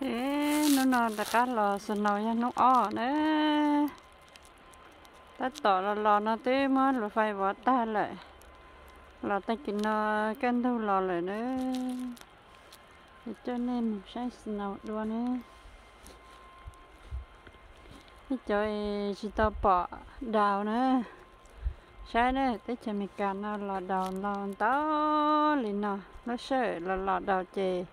Es hnub no rov qab los snow yog hnub ob na. Tab tom los los no twb muab luas fais vov tag lawm. Los tag kis no kaj ntug los lawm na. Es coj nej mus saib snow dua na. Nej cov es tsis tau pom daus na, saib na, teb chaws Amelikas no los daus los ntau li no, lub sij hawm los los daus ces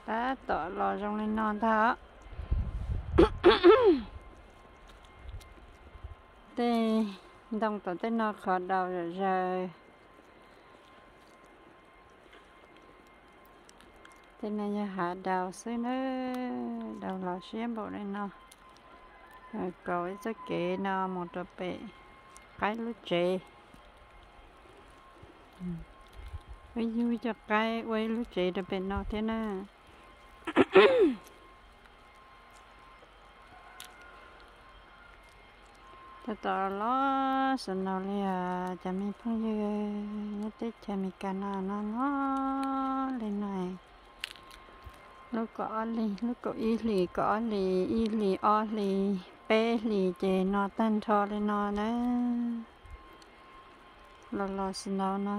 tab tom los zoo li no ntag. Tej ntoo tom tej no qhov daus zom zaws. Tej no yog hav daus xwb na, daus los siab npaum li no. Kaus ib txoj kev no mus rau pem qaib lub tsev. Wb yug cov qaib ua ib lub tsev rau pem no thiab na. Tab tom los snow li os cov me phooj ywg nyob teb chaws Amelikas no no no li no. Lub kaum ob hlis, lub kaum ib hlis, kaum ob hlis, ib hlis, ob hlis, peb hlis ces no tag nrho li no na. Los los snow no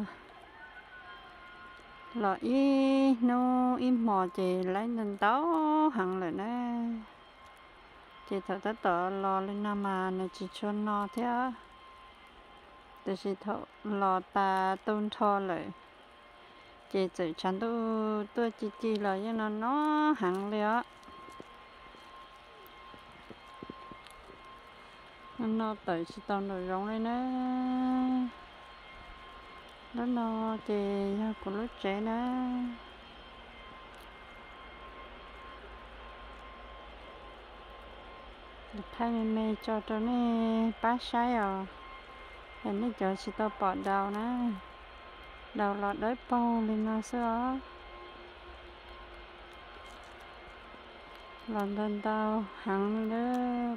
los ib hnub ib hmos ces laib ntau ntau heev lawm na. Ces thaum tab tom los li no mas nws tsis tshua no thiab, tiam sis thaum los tas tu nrho lawm ces txawm tshav ntuj tuaj ci ci los yeej no no heev li os. No tawm tsis tau nraum zoov li na. Lub no ces yog kuv lub tsev na. Thaij me me tso rau nej pab saib os, es nej cov tsis tau pom daus na, daus los dawb paug li no xwb os. Los ntau ntau heev li na,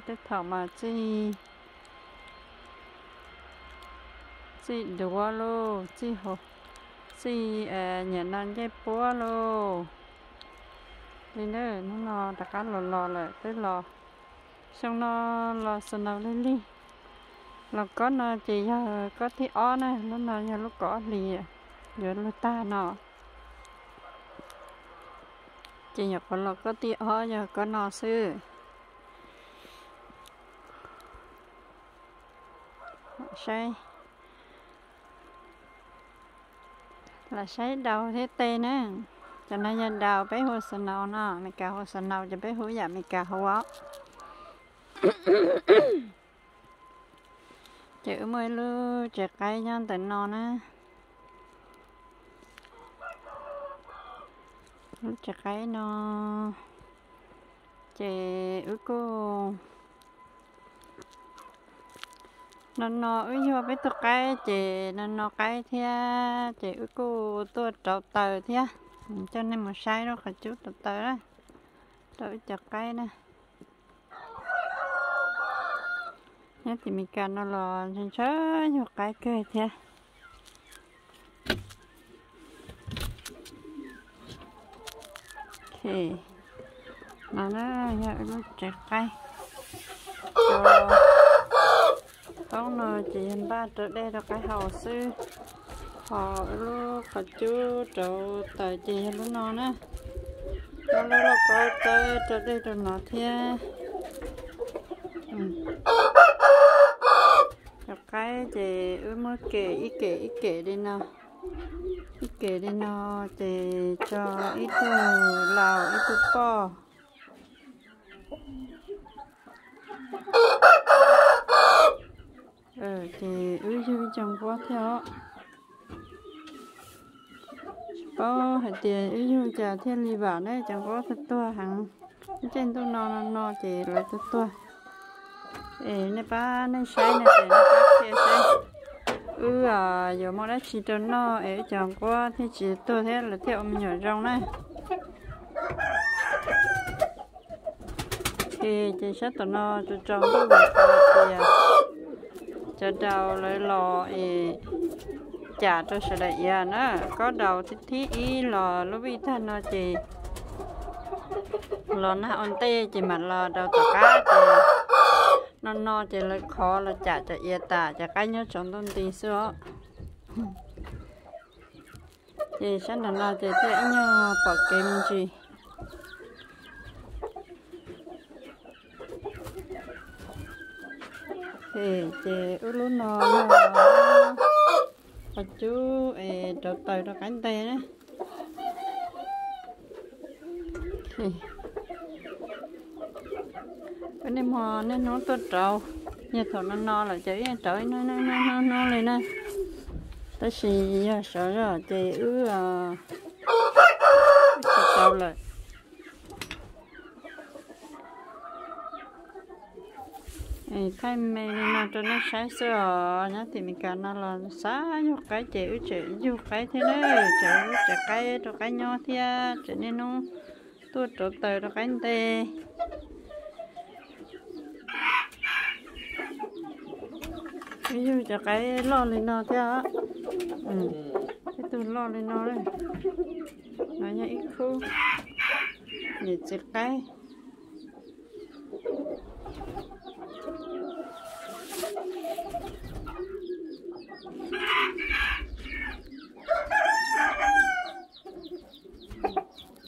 tej thaum mas txij, txij duav lauj, txij, txij niam no ncej puab lauj. Li na, hnub no rov qab los los lawm, twb los, xyoo no los snow lig lig. Los kob no ces yog kob thib ob na, lub no yog lub kaum ob hlis, yuav luag tag no. Ces nyuam qhuav los kob thib ob yog kob no xwb. Saib, lam saib daus thiab tej na. Cov no yog daus, peb hu snow no, Meskas hu snow, ces peb hu yam Meskas hu os. Ces wb muaj ib lub tsev qaib nyob ntawm no na. Lub tsev qaib no ces wb kuj, no no wb yug peb tug qaib ces no no qaib thiab ces wb kuj tuaj rauv taws thiab. Coj nej mus saib lub qhov cub rauv taws, rau wb cov qaib na. Nyob tim Meskas no los ntshaw ntshaw yug qaib kawg thiab. No na yog wb lub tsev qaib. Cov toob no ces yog npaj rau dej rau qaib haus xwb. Ho wb lub qhov cub rauv taws ces yog lub no na. Lub lub lauj kaub tawb rau dej rau no thiab. Cov qaib ces wb muab kem ib kem ib kem li no, ib kem li no ces tso ib tug laus ib tug poj. Ces wb yug cov nquab thiab os. Tsis paub hais tias wb yug cas thiaj li vam na, cov nquab tuag tuag heev. Ib cej ntuj no no no ces lawv tuag tuag. Es nej pab nej saib no ces nej pab qhia saib wb yuav muaj dab tsi rau noj es wb cov nquab thiaj tsis tuag thiab lawv thiaj ua me nyuam zoo na. Ces sab tom no tsaus tsaus ntuj vim tias cov daus lawv los es cam rau sawv daws iav na. Kob daus thib ib los lub vij tag no ces Los nag ua ntej ces mam los rau tom qab ces no no ces lawv khov los cam cov iav tas, cov qaib nyob tsaus ntuj nti xwb os. Ces sab nram no ces thiaj ib nyuag pom kev me ntsis. Ces wb lub no yog qhov cub es rauv taws rau qaib nte na. Wb niaj hmo niaj hnub tuaj rauv, yog thaum no no lawm ces wb yeej rauv ib hnub hnub hnub hnub li na. Tab sis yog sov zog ces wb tsis rauv lawm. Thaij me li no rau nej saib xwb os. Nyob tim Meskas no los xav yug qaib ces wb tseem yug qaib thiab na, tseem tsev qaib rau qaib nyob thiab tseem niaj hnub tuaj rauv taws rau qaib nte. Wb yug cov qaib loj li no thiab, ib tug loj li no, no yog ib khub niam txiv qaib.